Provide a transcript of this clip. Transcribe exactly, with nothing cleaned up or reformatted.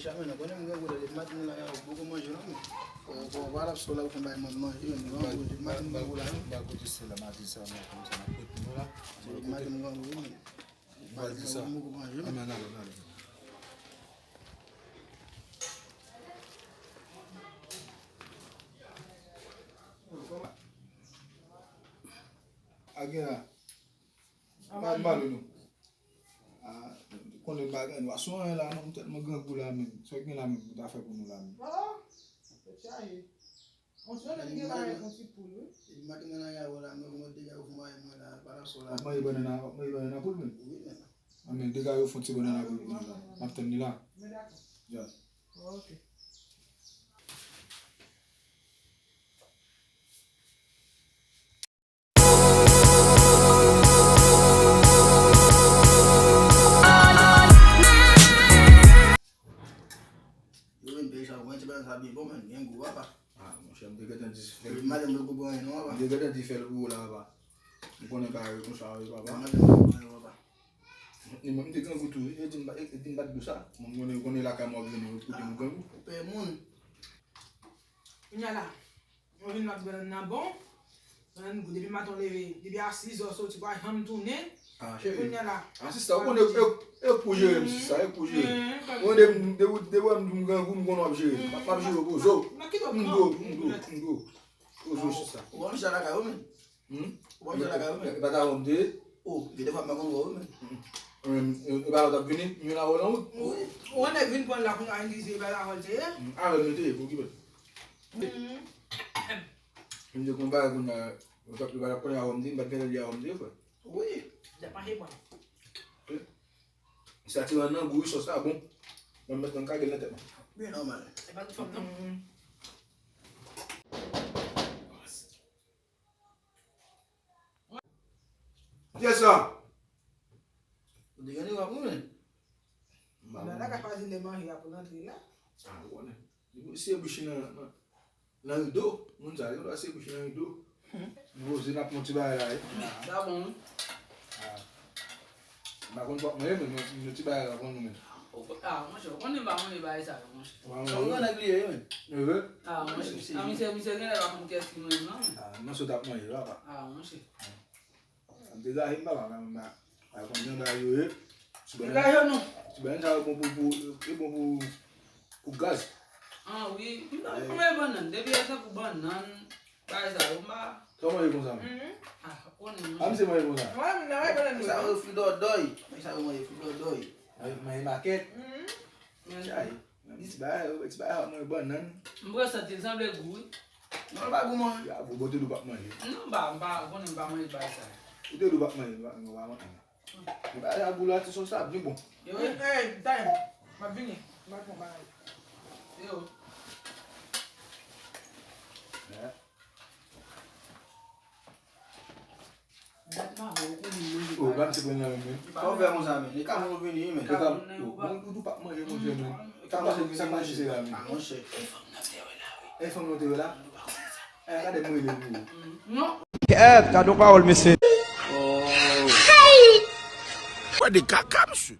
Jamè, nan konnen m grangou la, depi maten m la, ou poko manje non, men. Ou, ou, ou pa t ap sou la, ou konn bay mwen manje, men m grangou, depi maten m grangou la, non. Ba kote se la, maten sa, mwen konn sa, nan kote nou la. Se depi maten m grangou, wi, men. Ba di sa. Mwen poko manje, men. Ann ale, ann ale. A gen la. Pa di m ale non. Ah, konnen bagay nou a sou anyen la non, m tèlman grangou la menm. Sa w gen la menm, ou ta fè pou nou la menm. Oh, tèt chaje. On ti nèg ki gen bagay pou ti poul, wi. Depi maten nan la, la, mwen, mwen deja yo fè mwen la, pa t ap sou la. W ap manje bannann a, w ap manje bannann a poul menm? Wi, men. Ah, men deja yo fè ti bannann a poul pou nou la. M ap tann li la. Men dakò. Ya. Ok. Yo vin peye sa, mwen ti bagay sa byen bon, men, gen gou, papa. Ah, monchè, m te gentan di fè l. Madanm mwen poko anyen non, papa. M te gentan di fè l pou ou la, papa. M konnen kare konsa, wi, papa. Madanm mwen poko anyen, papa. Ni mwen, m te grangou tou, wi. E di m pa, e di m pa t gou sa. Mwen, m konnen, konnen lakay mwen ap vini, wi, kote m grangou. Ou peye moun. Kounya la. Mwen vin la ti bannann nan bon. Bannann gou depi maten w leve, depi a sis zè w soti, pa janm tounen. Ah, cheri. Kounya la. Ah, sista, ou konnen, e, e pou jere m, sista, e pou jere m. Ou konnen, depi, depi, depi w wè m, m grangou, m konnen w ap jere m. M ap jere w, poze w. M gwo, m gwo, m gwo. Poze w, sista. Ou pa manje lakay ou menm? Hmm? Ou pa manje lakay ou menm? E pa ta wè m te ye? Oh, gen de fwa m pa konn wè w menm. Hmm. E pa la w t ap vini, m vin avè w nan wout. Ou, ou nèg vin pran la kounya, li di se pa la w te ye? Hmm. Avè m te ye, pou okipe. M te konn bagay kounye a, yo t ap, yo pa t ap konnen avè m te, m pa t gentan di avè m te, frè. Wi. Dèpache pran. Sa ti rann nan gou wi, sòs la bon. Mwen mèt nan kage nan tèt mwen. Byen nòmal. E pa tout fanm non. Kiyès sa? Ou te gen dwa pou mwen. Nana ka chwazi lè manje a pou l antre la. Ah, ou konnen. Li pou siye bouch li nan, nan, nan rido. Moun sa, li gen dwa siye bouch li nan rido. Nou poze n ap fè yon ti bagay la, wi. Sa bon, wi. Ah. M pa konn pòt mwen, men yon ti bagay la konn mwen. Ah, monchè, ou konnen m pa manje bagay sa yo, monchè. Ou pa manje? Ou konnen li ye, men. E vre? Ah, monchè. Ah, misye, misye genlè pa konn kiyès ki mwen, non. Ah, nan sot ap manje, papa. Ah, monchè. M te gaye m papa, men m pa konn jan bagay yo ye. Ti bannann, ti bannann sa yo bon pou, pou, yo bon pou, pou gaz. Ah wi, m pa konn manje bannann. Depi e tankou bannann, bagay sa yo, m pa. Sa w manje konsa menm? Ah, ou konnen, monchè. A misye manje konsa? Mwen, m nan manje bannann. Sa yo fridòdòy. Sa yo manje fridòdòy. Manje, manje makèt. Chay. Ti bagay, ti bagay, mwen bannann. M presanti l sanble gou wi. Non, l pa gou, mwen. Ya, gou, bon, te di w p ap manje. Non, m pa, m pa, ou konnen m pa manje bagay sa. Ou te di w p ap manje, m pa, m pa manje. Men bagay sa gou la, ti sòs la byen bon. Yo, wi. Hey, time. M ap vini. M ap pran bagay. Yo. Ya. Oh, ba m ti pran nan men. Sa w fè konsa, men? E ka moun vini, men. Ou, ou, ou pa manje, monchè, men. Sa k pase, sa k pase se la, men? Ah, monchè. E fanm nan te wè la, wi. E fanm nan te wè la? E, gade mwen, li, li. Non. Kèt, gade yon pawòl, mesye. Oh. Wè de kaka, mesye.